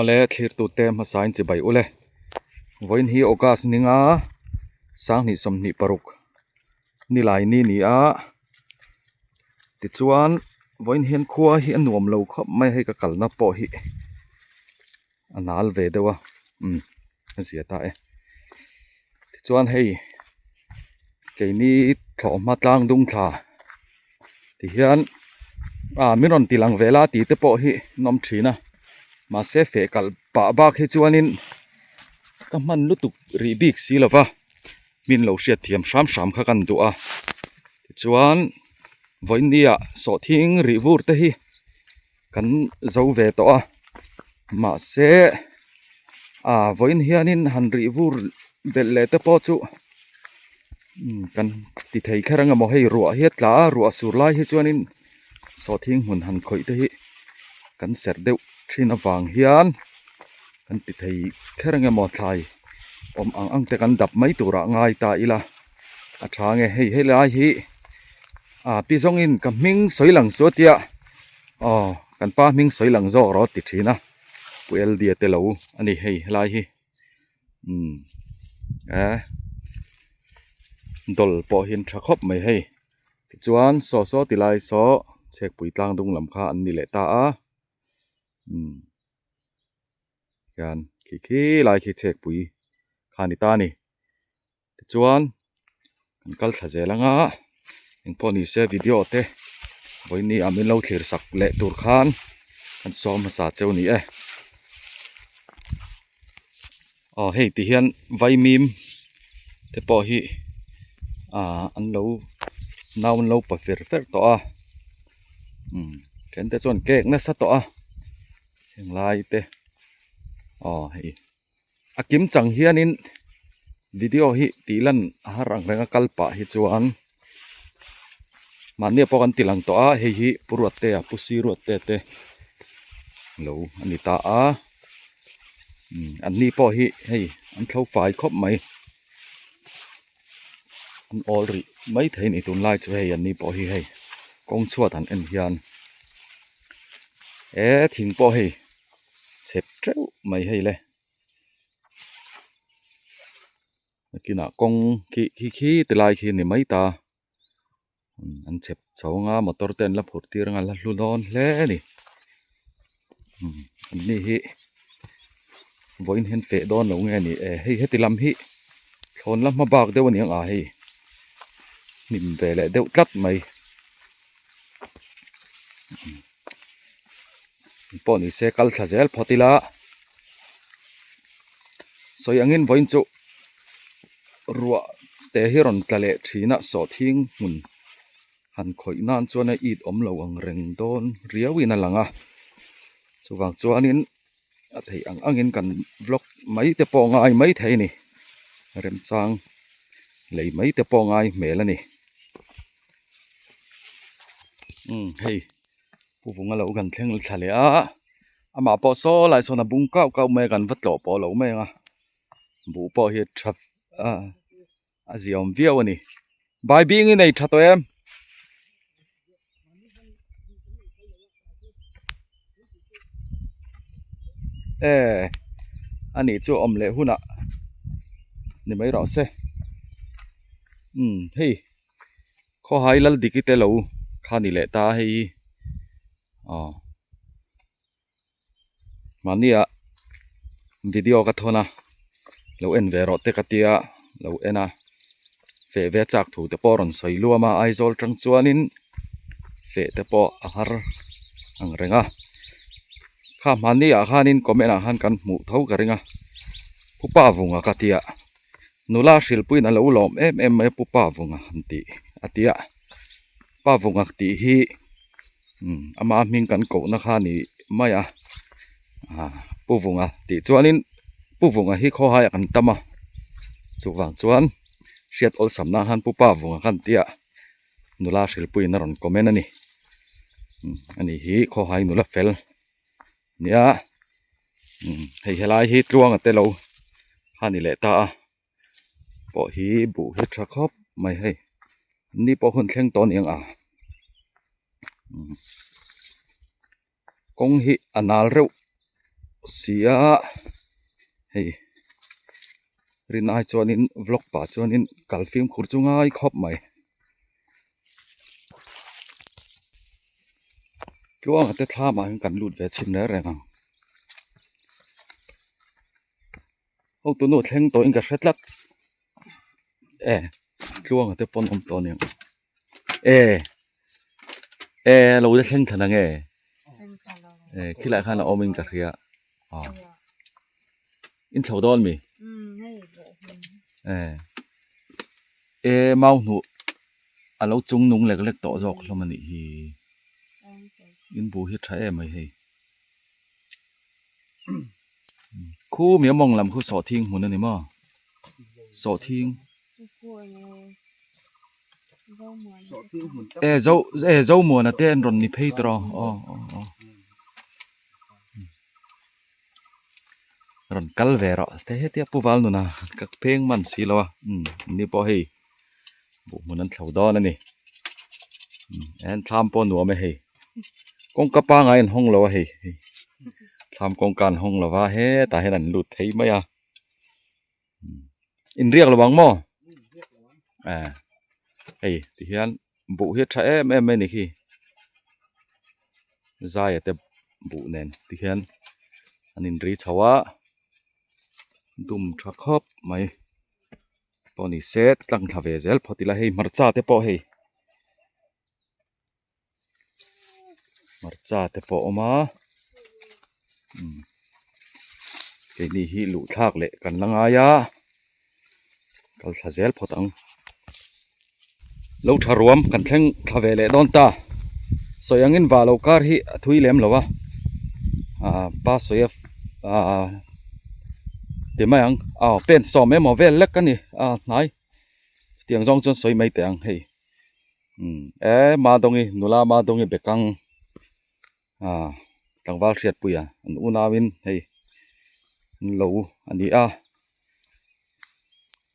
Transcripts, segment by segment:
Awle thlirtute hmasain chibai ule. Vawiin hi August ninga sanghnih 26 nilai ni ni a. Tichuan vawiin hian khua hi a nuam lo khawp mai a hei ka kalna pawh hi a nal ve deuh a umm a zia ta e. Tichuan hei keini thlawhhma tlang dung thla tihian ah min rawn ti lang vel a tih te pawh hi an awm thin a mahse feh kalh pah bak hi chuanin ka hman lutuk rih bik si lo va min lo hriat thiam hram hram kha kan duh a tichuan vawiin ah sawhthing rih vur te hi kan zo ve tawh a mahse ah vawiin hianin han rih vur belh leh te pawh chu kan ti thei kher ang emaw hei ruah hi a tla a ruah sur lai hi chuanin sawhthing hmun han khawih te hi kan serh deuh thin avang hian kan ti thei kher ang emaw thlai awm ang ang te kan dap mai turah ngai ta ila a tha nge hei helai hi ah pi zawngin ka hming sawi lang chu a tia aw kan pa hming sawi lang zawk rawh a ti thin a pu Eldia te lo a ni hei helai hi umm eh dawl pawh hi an tha khawp mai hei tichuan saw saw ti lai saw chhekpui tlang dung lam kha an ni leh ta a umm hian khi khi lai khi chhekpui kha a ni ta a ni. Tichuan kan kal thla zel anga engpawh ni se video te vawiin ah min lo thlir sak leh tur khan kan sawm hmasa cheu ni e. Aw hei ti hian vaimim te pawh hi ah an lo nau an lo pa fer fer tawh a umm then te chuan cake nasa tawh a heng lai te aw hei. A kim chang hianin video hi tih lan a har ang reng a kal pah hi chuan mahni pawh kan ti lang tawh a hei hi pu Ruattea pu si Ruattea te lo a ni ta a an ni pawh hi hei an tho fai khawp mai an awl rih mai thei a ni tunlai chu hei an ni pawh hi hei kawng chhuat han en hian he thing pawh hei. Chep teuh mai hei le nakinah kawng khi khi khi ti lai khi a ni mai ta an chep chho anga motor te an la phurh tir anga a la hlu dawn hle a ni an ni hi vawiin hian feh dawn lo nge ni e hei heti lam hi thlawn la hma bak deuh a ni ang a hei hnim ve leh deuh tlat mai. Pawh ni se kal thla zel phawt ila sawi angin vawiin chu ruah te hi rawn tla leh thin a sawhthing hmun han khawih nan chuan a it awm lo ang reng dawn riau in a lang a chuvang chuanin a theih ang angin kan vlog mai te pawh ngai mai thei a ni remchang lei mai te pawh ngai hmel a ni. Umm hei pu vunga lo kan thleng thla leh a amah pawh saw lai sawn a bung kauh kauh mai a kan va tlawh pawh lo mai ang a buh pawh hi a tha a ziaawm viau a ni baibing i nei tha tawh em. E anih chu awm leh hunah ni mai rawh se umm hei. Khawhai lal diki te lo kha ni leh ta hei hi aw mahnia video ka thawn a lo en ve rawh te ka tia lo en a feh ve chak thu te pawh a rawn sawi luam a Aizawl tang chuanin feh te pawh a har ang reng a kha hmahniah khanin comment ah khan kan hmuh tho ka ring a upa vunga ka tia. Nula hrilhpuiin a lo lawm em em mai a pu pa vunga han tih a ti a pa vunga tih hi umm ama hming kan kohna kha a ni mai a ah pu vunga tih chuanin pu vunga hi khawhai ah kan tam a chuvang chuan hriat awlsam nan khan pu pa vunga kha an ti a nula hrilhpuiin a rawn comment a ni umm ani hi khawhai nula fel a nia. Hei helai hi tluanga te lo a ni leh ta a pawh hi buh hi tha khawp mai hei ni pawh hun thleng tawh a ni ang a kawng hi a nal reuh si a hei rin ai chuanin vlog pah chuanin kal fimkhur chu ngai khawp mai. Tluanga te thlamah hian kan lut ve chhin reng reng ang. Hotu nu thleng tawhin ka hre tlat e tluanga te pawn awm tawh a niang e e lo la thleng thla nange e khilaiah khan a awm in ka hria aw in chho dawn mi e e mau hnuh a lo chung nung lek lek tawh zawk hlawm a nih hi in bu hi a tha em mai hei. Khu mi a mawng lam khu sawhthing hmun a ni maw sawhthing e zo e zomuana te an rawn ni phei tawh a aw aw aw rawn kal ve rawh te hetia pu val nuna ka pheng man si lo a umm ni pawh hei buh hmun an thlo dawn a ni en thlam pawh a nuam e hei. Kawngka pangai an hawng lo a hei thlam kawngka an hawng lo va hetah hian an lut phei mai a inriak lo ang maw eh hei ti hian buh hi a tha em em mai a ni khi zaia te buh nen ti hian an inri chho a dum tha khawp mai pawh ni se tlang thla ve zel phawt ila hei hmarcha te pawh hei. Hmarcha te pawh a awm a keini hi luh thlak leh kan la ngai a kal thla zel phawt ang lo tha ruam kan thleng thla ve leh dawn ta sawi angin vah lo kar hi a thui lem lo a ahh pa sawi a ahh ti mai ang aw pen sawm emaw vel lek a ni a hnai chutiang zawng chuan sawi mai teh ang hei. E Madawngi nula Madawngi bekang ah tlangval hriatpuia an unauin hei an lo a ni a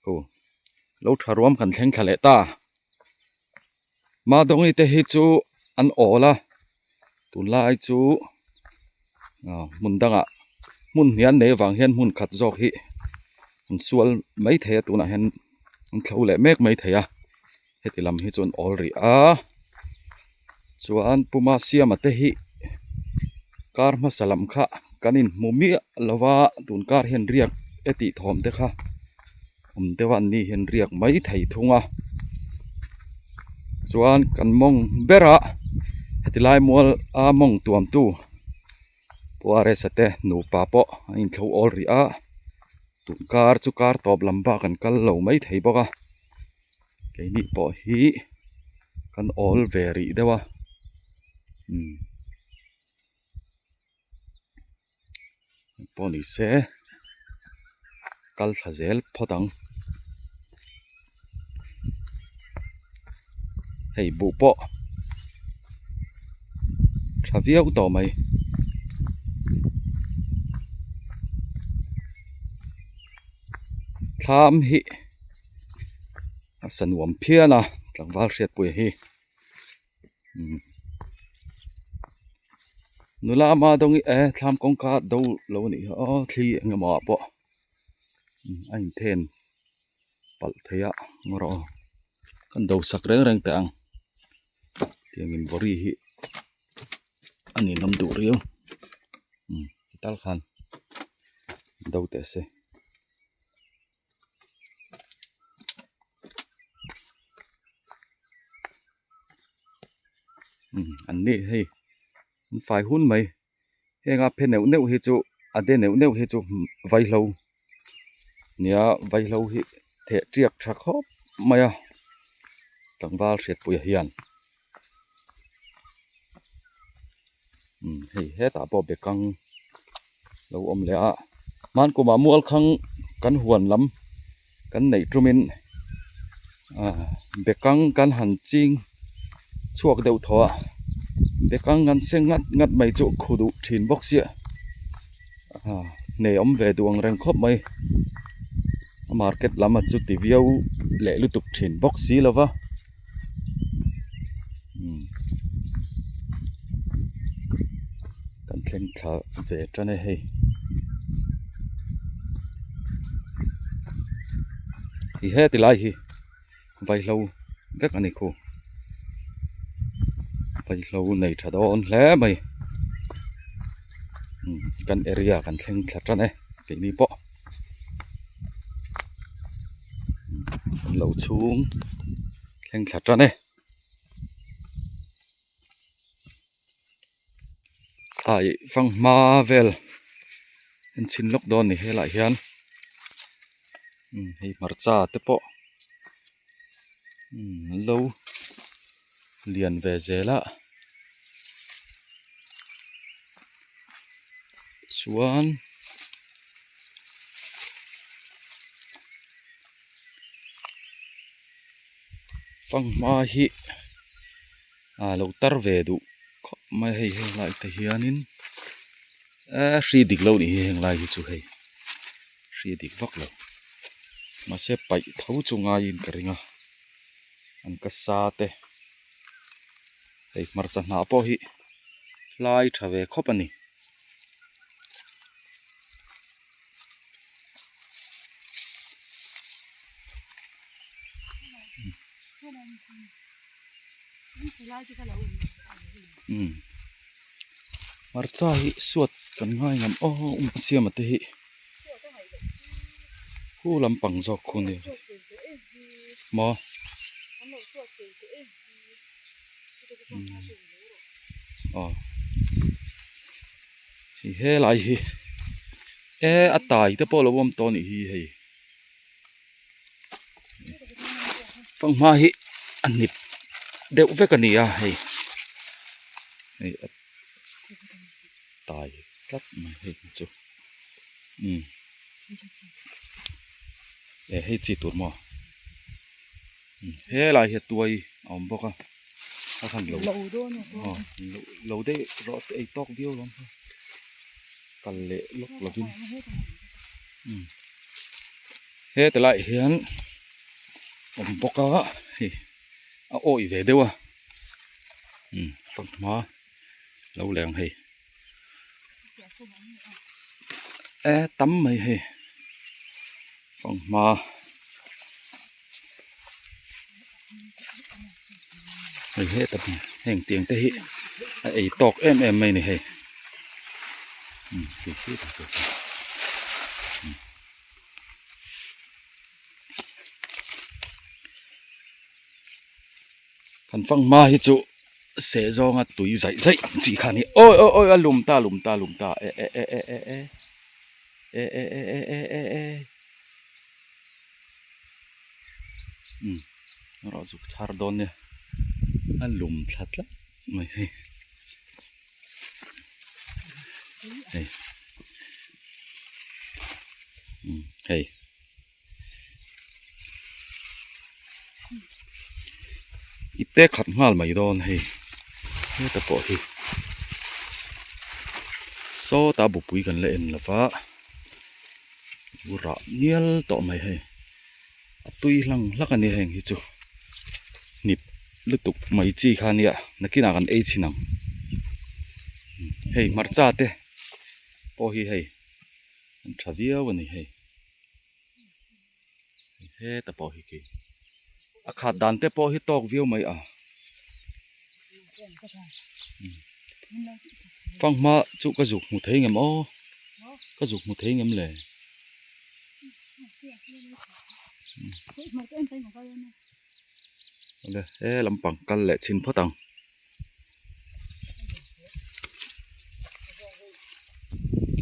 aw lo tha ruam kan thleng thla leh ta Madawngi te hi chu an awl a tunlai chu ah hmun dangah hmun hnian nei avang hian hmun khat zawk hi an sual maithei a tunah hian an thlo leh mek maithei a. Heti lam hi chuan awl rih a chuan puma siama te hi kar hmasa lam kha kan inhmu miah lo va tun kar hian riak e tih thawm te kha awm deuh a an ni hian riak mai thei thung a chuan kan mawng berah heti lai mual a mawng tuam tu Pu Aresa te nupa pawh an inthlo awl rih a tun kar chu kar tawp lam bak an kal lo mai thei bawk a. Keini pawh hi kan awl ve rih deuh a umm pawh ni se kal thla zel phawt ang hei buh pawh tha viau tawh mai. Thlam hi a sa nuam phian a tlangval hriatpuia hi umm nula ama dawng hi e thlam kawngka do lo a nih hi aw thli eng emaw ah pawh a inthen palh thei a ngaw rawh aw kan do sak reng reng teh ang tiang in bawri hi a ninawm duh riau umm ti tal khan do teh se. An ni hei an fai hun mai heng a phe neuh neuh hi chu a de neuh neuh hi chu vaihlo nia vaihlo hi theh tiak tha khawp mai a tlangval hriatpuia hian hei hetah pawh bekang lo awm leh a hmankumah mual khang kan huan lam kan neih tumin ah bekang kan han ching chhuak deuh thaw a bekang kan seng ngat ngat mai chu khu duh thin bawk sia ah nei awm ve duh ang reng khawp mai a market lam a chu ti viau leh lutuk thin bawk si lo va. Kan thleng thla ve tan e hei. I heti lai hi vaihlo vek a ni khu vaihlo nei tha dawn hle mai kan area kan thleng thla tan e keini pawh kan lo chhung thleng thla tan e. Thlai fanghma vel en chhin lawk dawn a ni helaiah hian hei hmarcha te pawh an lo lian ve zel a chuan fanghma hi. A lo tar ve duh khawp mai hei heng lai te hianin ehh hri dik lo nih hi heng lai hi chu hei hri dik vak lo mahse paih tho chu ngaiin ka ring a an ka sa te hei hmarcha hnah pawh hi hlai tha ve khawp a ni. Umm hmarcha hi suat kan ngai ngam aw um siama te hi khu lampang zawk khu nia maw aw hei helai hi e a tai te pawh a lo awm tawh a nih hi hei. Fanghma hi a hnip deuh vek a ni a hei hei a tai tlat mai hei hi chu umm eh hei chi tur maw helai hi a tuai a awm bawk a a khan lo aw lo daih rawh te ei tawk viau lo kal leh lawk lovin umm heti laiah hian awm bawk a hei a awih ve deuh a umm fanghma lo leng hei e tam mai hei fanghma. Hei heta heng tiang te hi a ei tawk em em mai a ni hei kan fanghma hi chu seh zawnga tui zaih zaih ang chi kha a ni awi awi awi a lum ta lum ta lum ta e e e e e e e e e e e e. Umm rawh zuk chhar dawn nia a lum thla tlat mai hei hei umm hei ipte khat nghal mai dawn hei heta pawh hi sawtah bupui kan la en lova. Rah ngial tawh mai hei a tui hlang hlak a nia heng hi chu hnip lutuk mai chi kha nia nakinah kan ei chhin ang hei hmarcha te pawh hi hei an tha viau a ni hei heta pawh hi khi a khat dan te pawh hi tawk viau mai a fanghma chu ka zuk hmu thei ngem aw ka zuk hmu thei ngem le awle he lampang kal leh chhin phawt ang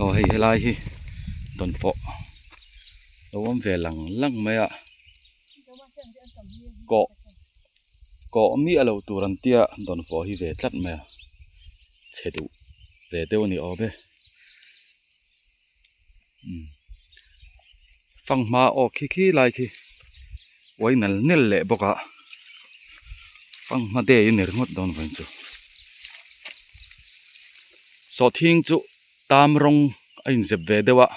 aw hei helai hi dawnfawh lo awm ve lang lang mai a kawh kawh miah loh tur an tia dawnfawh hi ve tlat mai a chhe duh ve deuh a ni awm e umm fanghma aw khi khi lai khi uai nal nel leh bawk a fanghma day a ni ringawt dawn vawiin chu sawhthing chu tam rawng a inzep ve deuh a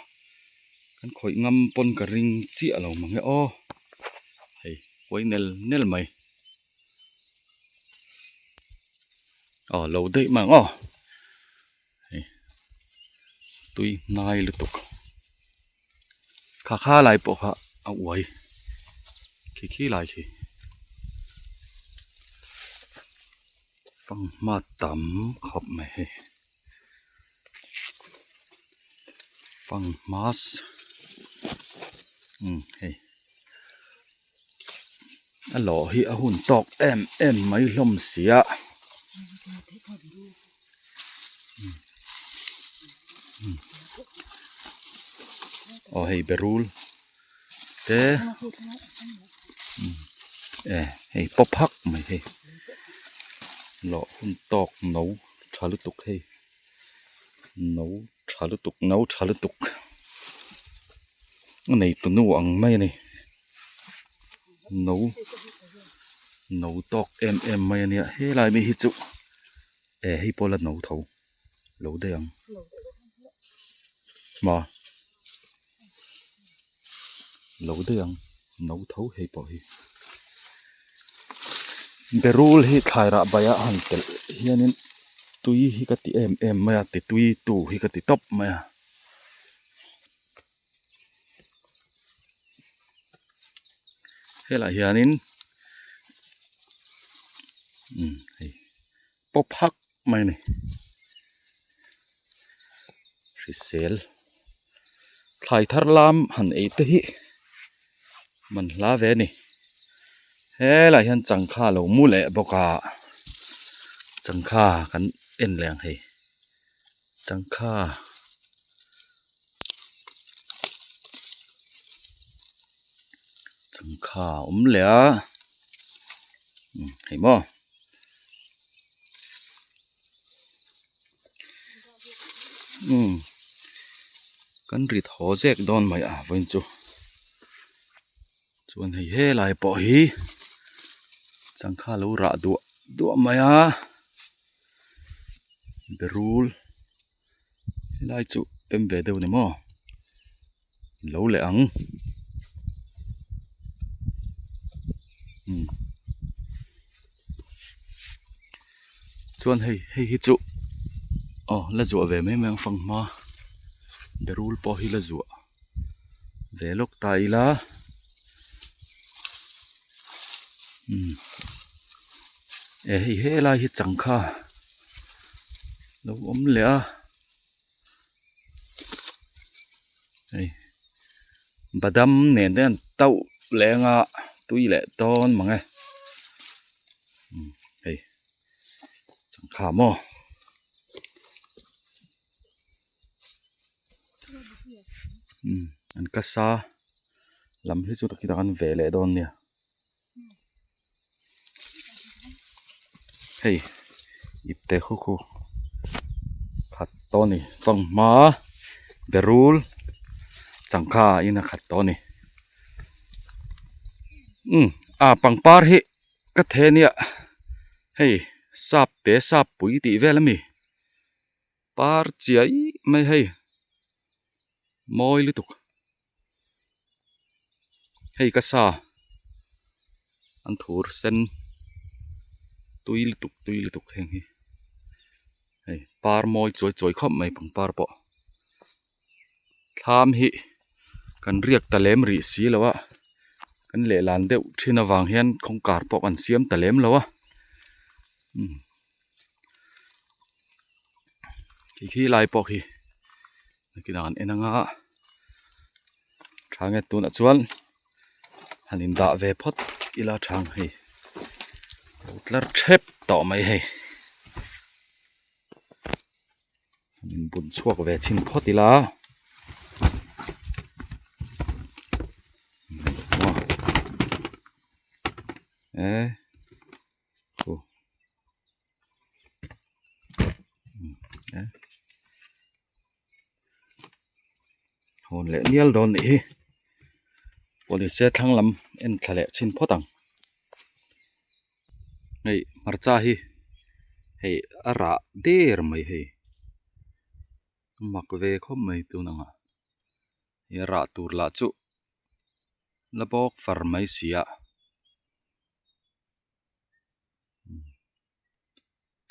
kan khawih ngam pawn ka ring chiah lo mang e aw hei uai nel nel mai. Aw lo daih mai ang aw hei tui hnai lutuk kha kha lai pawh kha a uai. Khi khi lai khi fanghma tam khawp mai hei fanghma umm hei a lawh hi a hun tawk em em mai hlawm si a. Aw hei berul te e hei pawp hak mai hei lawh hun tawk no tha lutuk hei no tha lutuk no tha lutuk a nei tunu ang mai a ni no no tawk em em mai a nia helai mi hi chu e hei pawh la no tho lo daih ang maw lo daih ang no tho hei pawh hi berul hi thlai rah bai ah han telh hianin tui hi ka ti em em mai a ti tui tu hi ka ti tawp mai a. Helaiah hianin umm hei pawp hak mai a ni hrisel thlai thar lam han ei te hi man hla ve a ni helaiah hian changkha a lo mu leh bawk a changkha kan en leh ang hei. Changkha changkha a awm leh a umm hei maw umm kan ri thaw zek dawn mai a vawiin chu chuan hei helai pawh hi changkha lo rah duah duah mai a. Berul helai chu pem ve deuh ni maw lo leh ang umm chuan hei hei hi chu aw la zuah ve mai mai ang fanghma berul pawh hi la zuah ve lawk ta ila umm. Eh hei helai hi changkha lo awm leh a hei badam nen te an tauh leh anga tui leh dawn mang e umm hei changkha maw. Umm an kasa lam hi chu takih tak an ve leh dawn nia. Hei ipte khu khu khat tawh a ni fanghma berul changkha in a khat tawh a ni umm ah pangpar hi ka the nia hei sap te sap pui tih vel ami par chiai mai hei mawi lutuk. Hei ka sa an thur sen tui lutuk tui lutuk heng hi hei par mawi chuai chuai khawp mai pangpar pawh thlam hi kan riak ta lem rih si lo a kan lehlan deuh thin avang hian kawngkar pawh kan siam ta lem lo a umm khi khi lai pawh khi nakinah an en anga tha nge tunah chuan han in dah ve phawt ila thang hei lo tlar thep tawh mai hei han in bun chhuak ve chhin phawt ila. Hawn leh mial dawn nih hi pawlise thlang lam en thla leh chhin phawt ang hei hmarcha hi hei a rah der mai hei a mak ve khawp mai tun ang ah hei a rah tur lah chu la bawk far mai si a.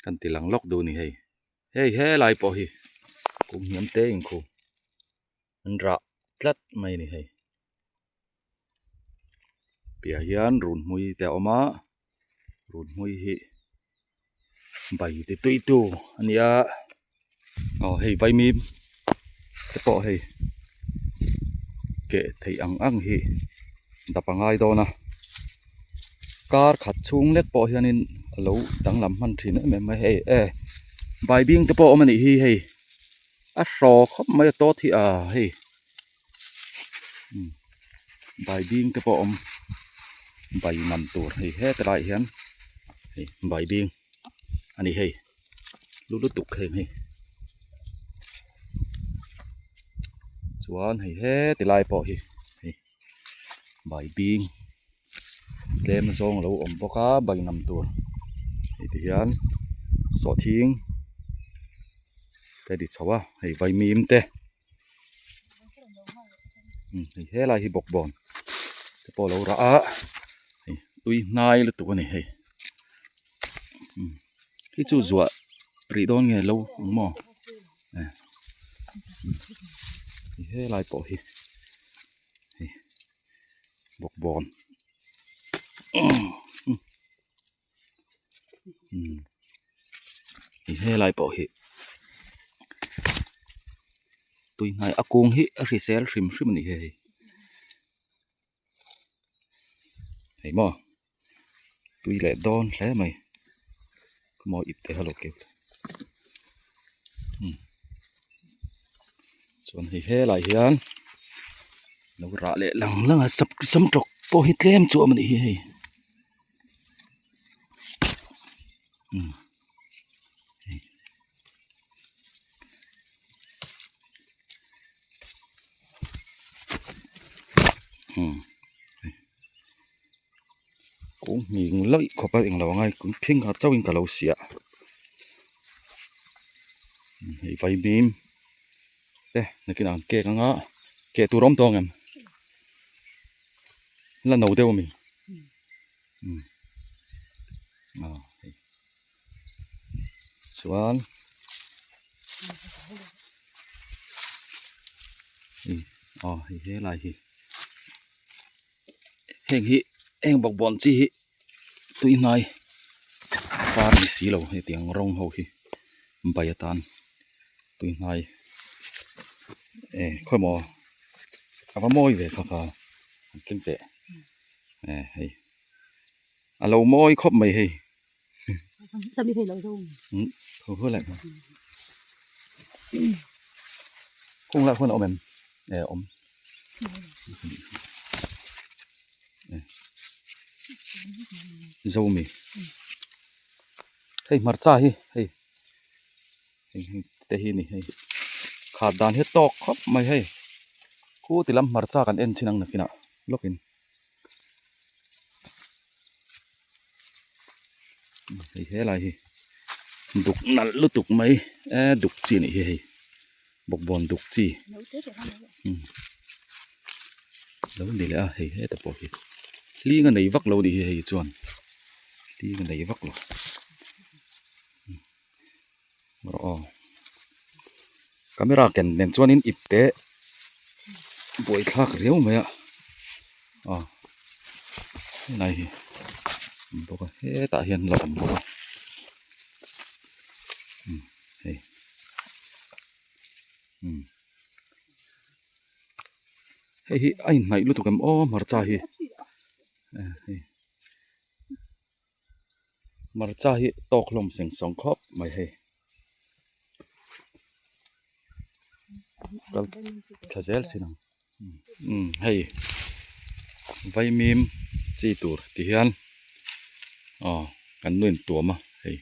Kan ti lang lawk duh a ni hei hei helai pawh hi kum hniam te in khu an rah tlat mai a ni hei. Piah hian runhmui te a awm a runhmui hi bai ti tui tu a ni a aw hei vaimim te pawh hei keh theih ang ang hi dap a ngai dawn a kar khat chhung lek pawh hianin a lo danglam hman thin em em mai hei e baibing te pawh a awm a nih hi hei a hraw khawp mai a tawt hi a hei. Baibing te pawh a awm bai nam tur hei heti laiah hian hei baibing a ni hei lu lutuk heng hi chuan hei heti lai pawh hi hei baibing tlem zawng a lo awm bawk a bai nam tur hei ti hian sawhthing te a ti chho a hei vaimim te. Hei helai hi bawkbawn te pawh a lo rah a hei tui hnai lutuk a ni hei hi chu zuah rih dawn nge lo ang maw hei helai pawh hi hei bawkbawn. Helai pawh hi tui hnai a kung hi a hrisel hrim hrim a ni hei hei maw tui leh dawn hle mai maw ip te kha lo keu chuan hei helai hian lo rah leh lang lang a sam tawk pawh hi tlem chu a awm a nih hi hei. Kung hming lawih khawp a englo angai kung thing kha chauhin ka lo siah hei vaimim te nakinah an cake anga keh tur a awm tawh ang em. La no deuh ami ah hei chuan aw hei helai hi heng hi heng bawkbawn chi hi tui hnai var ni si lo hetiang rawng ho hi bai atan tui hnai e khawimaw a va mawi ve kha kha an keng teh e hei a lo mawi khawp mai hei kung lah khuan a awm em e a awm zomi hei hmarcha hi hei. Te hi ni hei khat dan hi tawk khawp mai hei khu ti lam hmarcha kan en chin ang nakinah lawkin hei helai hi duk nalh lutuk mai e duk chi anih hi hei bawkbawn duk chi lo ni leh a hei heta pawh hi hling a nei vak lo anih hi hei chuan hling a nei vak lo. Rawh aw camera ken nen chuanin ip te buaithlak riau mai a aw helai hi awm bawk a hetah hian la awm bawk a umm hei umm hei hi a inhnaih lutuk em aw hmarcha hi hei. Hmarcha hi tawk hlawm seng sawng khawp mai hei kal tha zel sin ang umm hei vaimim chi tur ti hian aw kan nu in tuam a hei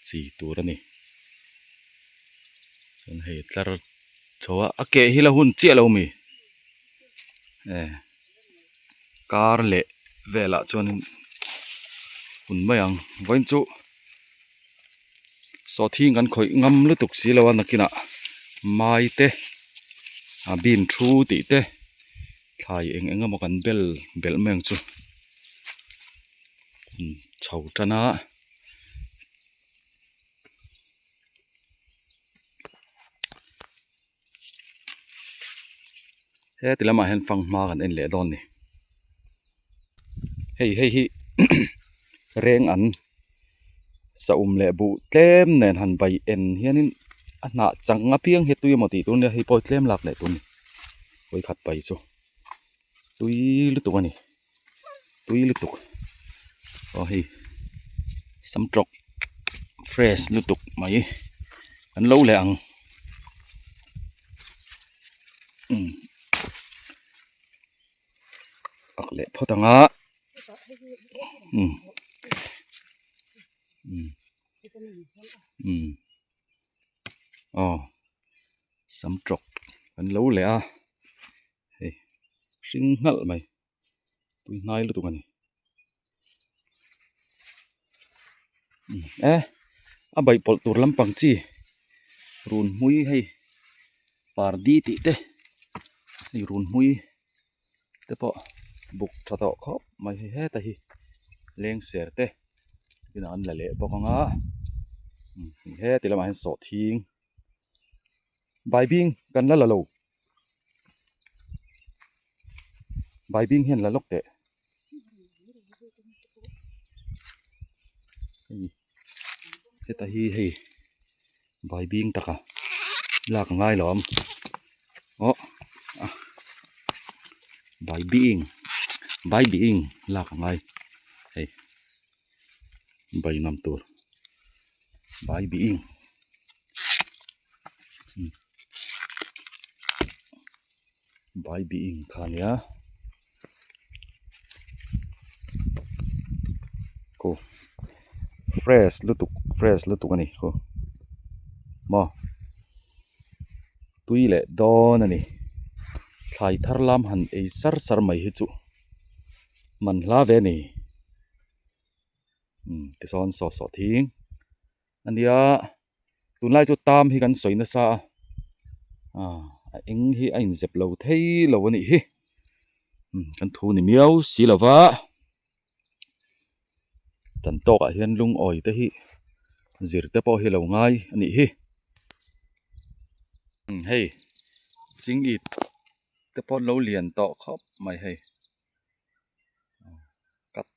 chi tur a ni chuan hei tlar chho a a keh hi la hun chiah lo mi. Eh kar leh velah chuanin hun mai ang vawiin chu sawhthing kan khawih ngam lutuk si lo a nakinah mai te a bean thu tih te thlai eng eng emaw kan bel belh mai ang chu chho tan a. Heti lamah hian fanghma kan en leh dawn ni. Hei hei hi reng an saum leh buh tlem nen han bai en hianin a hnah chang apiang hi tui emaw tih tur nia hei pawh tlem lak leh tur a ni vawikhat pai chu tui lutuk a ni tui lutuk aw hei samtawk fresh lutuk mai an lo leh ang umm. Ak leh phawt ang a umm umm umm aw samtawk an lo leh a hei hring nghalh mai tui hnai lutuk a ni e a baihpawlh tur lampang chi runhmui hei pardi tih te hei runhmui te pawh buk tha tawh khawp mai hei heta hi lengser te inah an la leh bawk ang a heti lamah hian sawhthing baibing kan la la lo. Baibing hian la lawk teh hei heta hi hei baibing taka lak a ngai lo awm aw a baibing baibing lak a ngai hei bai nam tur baibing. Bai bih kha a nia khu fresh lutuk fresh lutuk a ni khu maw tui leh dawn a ni thlai thar lam han ei sar sar mai hi chu man hla ve a ni umm tichuan saw saw thing a nia. Tunlai chu tam hi kan sawi nasa a ah a eng hi a inzep lo thei lo a nih hi umm kan thu ni miau si lo va chan tawkah hian lungawi te hi zir te pawh hi a lo ngai a nih hi umm hei chingit te pawh an lo lian tawh khawp mai hei cut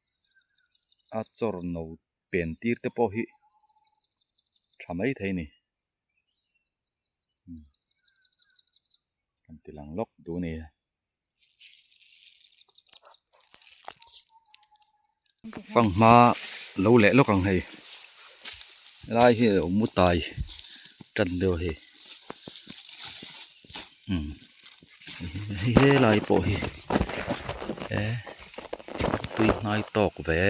a chawr no pen tir te pawh hi tha mai thei a ni kan ti lang lawk duh a ni fanghma lo leh lawk ang hei helai hi a lo mu tai tan deuh a hei umm hei helai pawh hi e tui hnai tawk ve.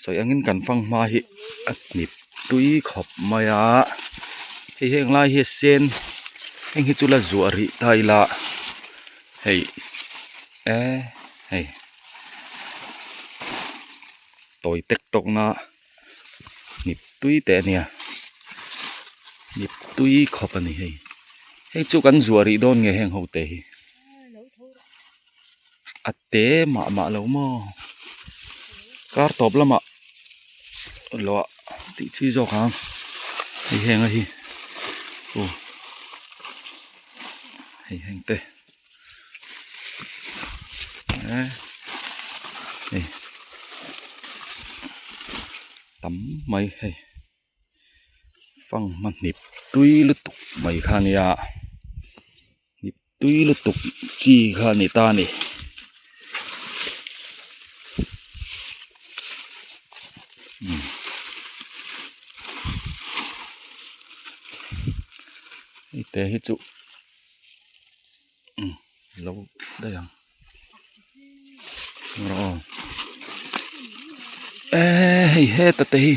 Sawi angin kan fang hma hi a hnip tui khawp mai a hei heng lai hi a sen heng hi chu la zuah rih ta ila hei e hei tawi tek tawk na hnip tui teh a nia hnip tui khawp a ni hei hei chu kan zuah rih dawn nge heng ho te hi. A te mah mah lo maw kar tawp lamah luah tih chi zawk ang hei heng a hi aw hei heng te eh hei tam mai hei fanghma hnip tui lutuk mai kha a nia. Tui lutuk chi kha a ni ta a ni. Hei te hi chu lo daih ang rawh aw eh hei heta te hi.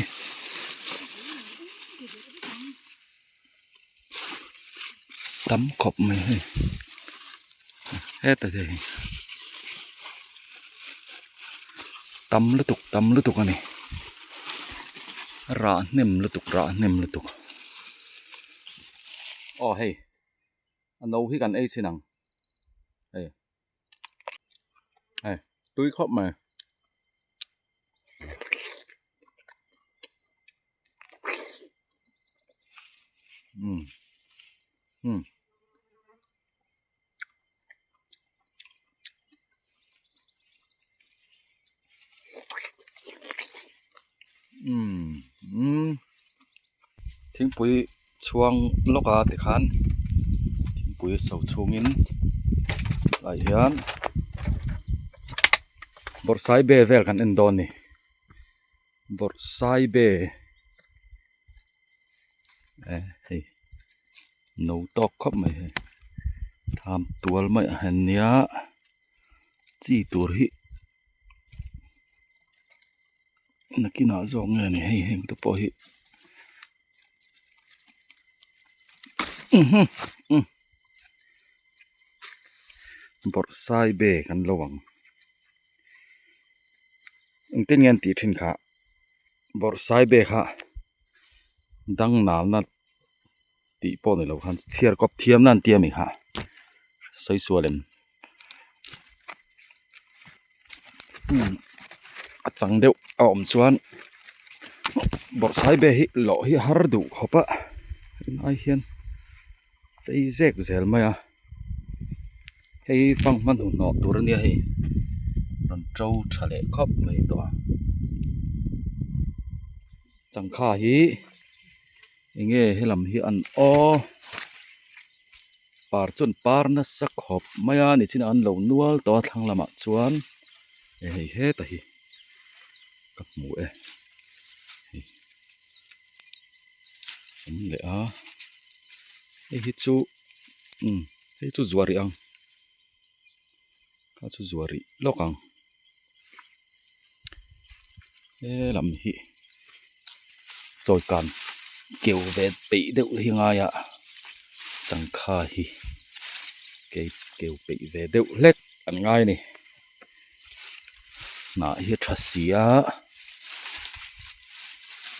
Tam khawp mai hei heta te hi tam lutuk tam lutuk a ni rah hnem lutuk rah hnem lutuk aw hei a no hi kan ei chhin ang hei hei tui khawp mai. Um um. Thingpui chhuang lawk a tikhan thingpui so chhungin ah hian bawrhsaibe vel kan en dawn a ni bawrhsaibe eh hei no tawk khawp mai hei tham tual mai ah hian nia chi tur hi nakinah zawk nge ni hei heng te pawh hi bawrhsaibe kan lo ang engtin nge an tih thin kha bawrhsaibe kha dang nalna tih pawh ni lo khan chhiar kawp thiam na an ti a mi kha sawi sual em a chang deuh a awm chuan bawrhsaibe hi lawh hi a har duh khawp a tunlai hian phei zek zel mai a hei fanghma hnuhnawh tur a nia hei rawn to tha leh khawp mai tawh a changkha hi eng nge helam hi an aw par chuan par nasa khawp mai a nichin ah an lo nual tawh a thlang lamah chuan hei heta hi ka hmu e hei awm leh a hei hi chu umm hei chu zuah rih ang kha chu zuah rih lawk ang he lam hi chawi kan keu ve peih deuh hi ngai a changkha hi kei keu peih ve deuh hlek an ngai a ni hnah hi a tha si a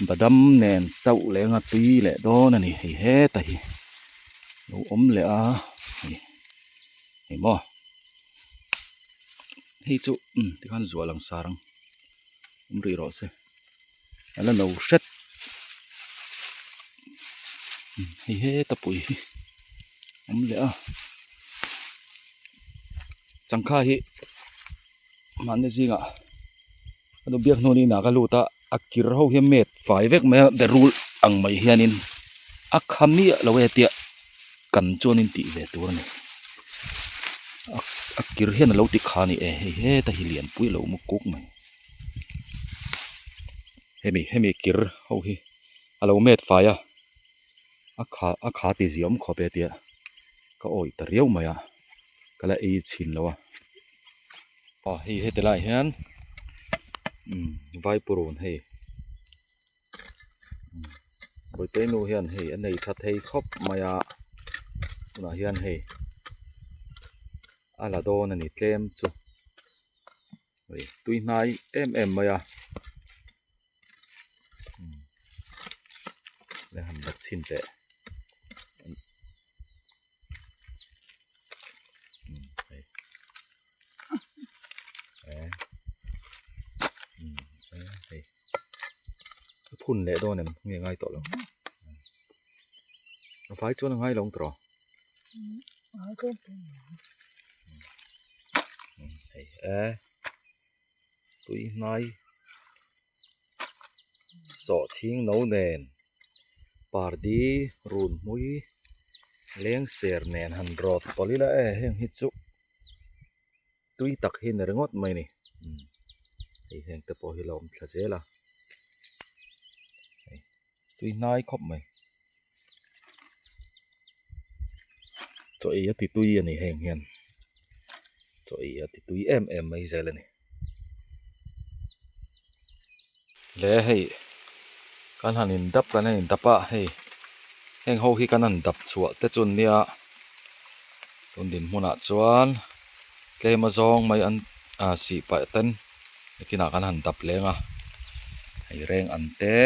badam nen tauh leh anga tui leh dawn a ni hei heta hi lo awm leh a hei hei maw hei chu umm tikhan zuah lang sar ang awm rih rawh se a la no hret hei heta pui hi awm leh a changkha hi mahni zingah a nu biak hnu in ah ka lut a a kir ho hi a met fai vek mai a berul ang mai hianin a kha miah lo e tia kan chuanin tih ve tur a ni a kir hian a lo ti kha a ni e hei heta hi lianpui a lo mu kuk mai hemi hemi kir ho hi a lo met fai a a kha a kha ti ziah awm khawp e tia ka awih ta riau mai a ka la ei chhin lo a aw hei heti lai hian umm vaipurun hei Bawihte nu hian hei a nei tha thei khawp mai a tunah hian hei a la dawn a ni tlem chu hei tui hnai em em mai a le han la chhin teh. Phun leh dawn em nge ngai tawh lo a vai chuan a ngai lo ang tawh hei e tui hnai sawhthing no nen pardi run hmui leng ser nen han rawt pawlh ila e heng hi chu tui tak hi ni ringawt mai a ni hei heng te pawh hi la awm thla zel a hei tui hnai khawp mai chaw ei a ti tui a ni heng hian chaw ei a ti tui em em mai zel a ni. Le hei kan han in dap kan han in dap a hei heng ho hi kan han dap chhuah te chu nia tun dinhmunah chuan tlem a zawng mai an ah sih pah ten nakinah kan han dap leng a hei reng an te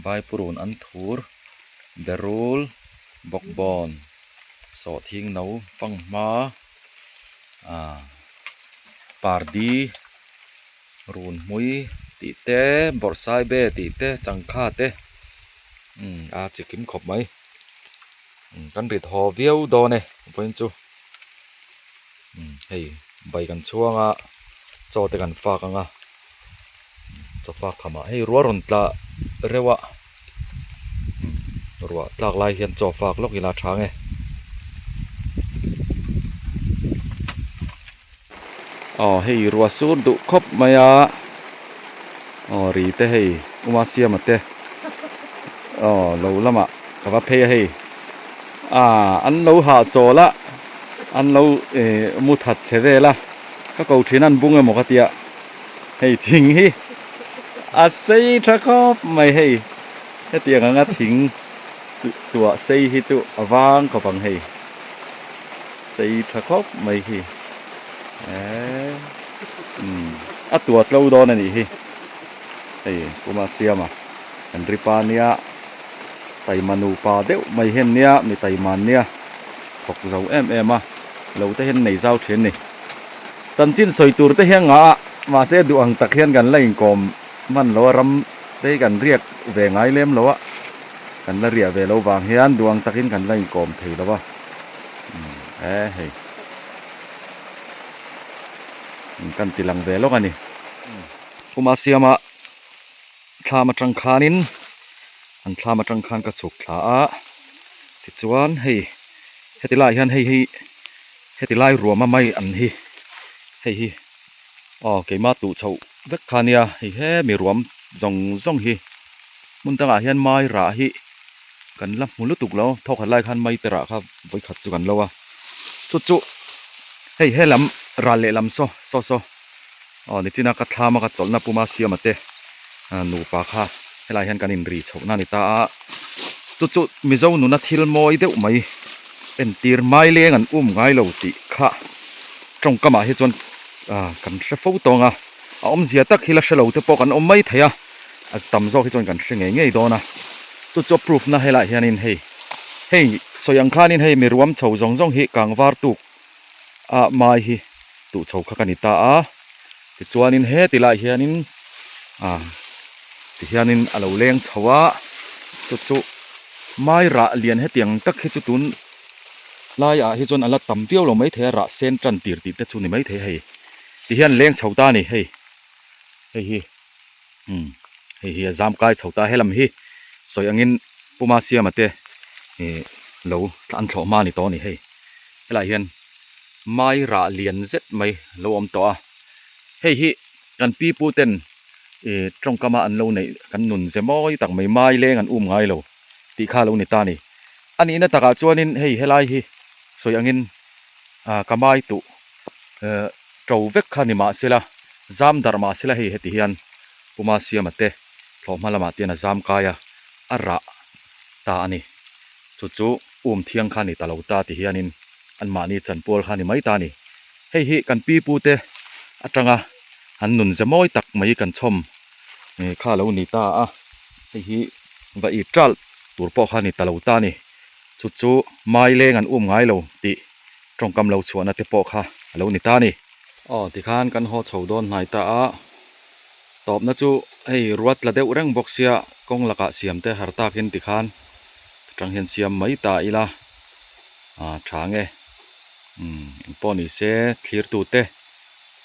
vaipurun an thur berul bawkbawn sawhthing no fanghma ah. Pardi run hmui tih te bawrhsaibe tih te changkha te umm a chi kim khawp mai umm kan rit haw viau dawn e vawiin chu umm hei bai kan chhuang a chaw te kan fak ang a chaw fak khamah hei rual rawn tla reuh a. Ruah tlak lai hian chaw fak lawk ila tha nge. Aw hei ruah sur duh khawp mai a aw ri te hei uma siama te aw lo lamah ka va phei a hei ah an lo hahchawl a an lo eh mu that che vel a ka ko thin an bung emaw ka tia hei thing hi a sei tha khawp mai hei hetiang anga thing tuah sei hi chu a vang khawp ang hei. Sei tha khawp mai hi eee umm a tua tlo dawn a nih hi hei kuma siama kan ri pa nia taima nupa deuh mai hian nia mi taima an nia thawk zo em em a lo te hian nei zau thin a ni chanchin sawi tur te hian ngah a mahse duh ang tak hian kan la inkawm hman lo a ram te hi kan riak ve ngai lem lo a kan la riah ve lo vang hian duh ang takin kan la inkawm thei lo a. E hei kan ti lang ve lawk a ni kuma siama thlam atang khanin an thlam atang khan ka chhuk thla a tichuan hei heti lai hian hei hi heti lai ruam a mai an hi hei hi aw keimah tuh chhoh vek kha nia hei hemi ruam zawng zawng hi hmun dangah hian mai rah hi. Kan la hmu lutuk lo, thawkhat lai khan mai te rah kha vawikhat chu kan lo a, chu chu hei helam ral lehlam saw saw saw aw nichina ka thlam a ka chawlhna puma siama te nupa kha helaiah hian kan inri chhohna a ni ta a, chu chu Mizo nuna thil mawi deuh mai entir mai leng an um ngai lo tih kha tawngkamah hi chuan kan hre fo tawng a, a awmzia tak hi la hre lo te pawh kan awm mai thei a. A tam zawk hi chuan kan hre ngei ngei dawn a, chu chu a proof na helaiah hianin hei hei sawi ang khanin hei mi ruam chho zawng zawng hi kangvar tuk a mai hi tuh chho kha ka ni ta a, tichuanin heti laiah hianin ah tihianin a lo leng chho a, chu chu mai rah lian hetiang tak hi chu tun laiah hi chuan a la tam viau lo maithei a rah sen tan tir tih te chu ni maithei a hei tihian leng chho ta a ni hei hei hi. Umm hei hi a zam kai chho ta helam hi sawi angin puma siama te ih lo an thlawh hma a ni tawh a ni hei helaiah hian mai rah lian zet mai lo awm tawh a hei hi kan pi pu ten ih tawngkam a an lo neih kan nun ze mawi tak mai mai leng an um ngai lo tih kha a lo ni ta a ni a nihna takah chuanin hei helai hi sawi angin ah ka mai tuh eh to vek kha ni mahsela zam darh mahsela hei heti hian Puma Siama te thlawh hma lamah te hian a zam kai a, a rah ta a ni. Chu chu um thiang kha ni ta lo ta ti hianin anmahni chanpual kha ni mai ta a ni. Hei hi kan pi pu te atanga an nun ze mawi tak mai kan chhawm kha lo ni ta a, hei hi va i ṭalh tur pawh kha ni ta lo ta a ni. Chu chu mai leng an um ngai lo tih tawngkam lo chhuahna te pawh kha a lo ni ta a ni. Aw tikhan kan haw chho dawn hnai ta a, tawpna chu hei ruat tla deuh reng bawk sia kawng lakah siam te har takin tikhan atang hian siam mai ta ila ah tha nge umm engpawh ni se thlir tu te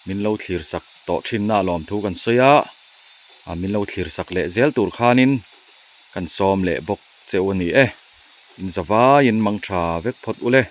min lo thlir sak tawh thin na lawm thu kan sawi a, ah min lo thlir sak leh zel tur khanin kan sawm leh bawk cheu a ni e, in zavaiin mang tha vek phawt ule.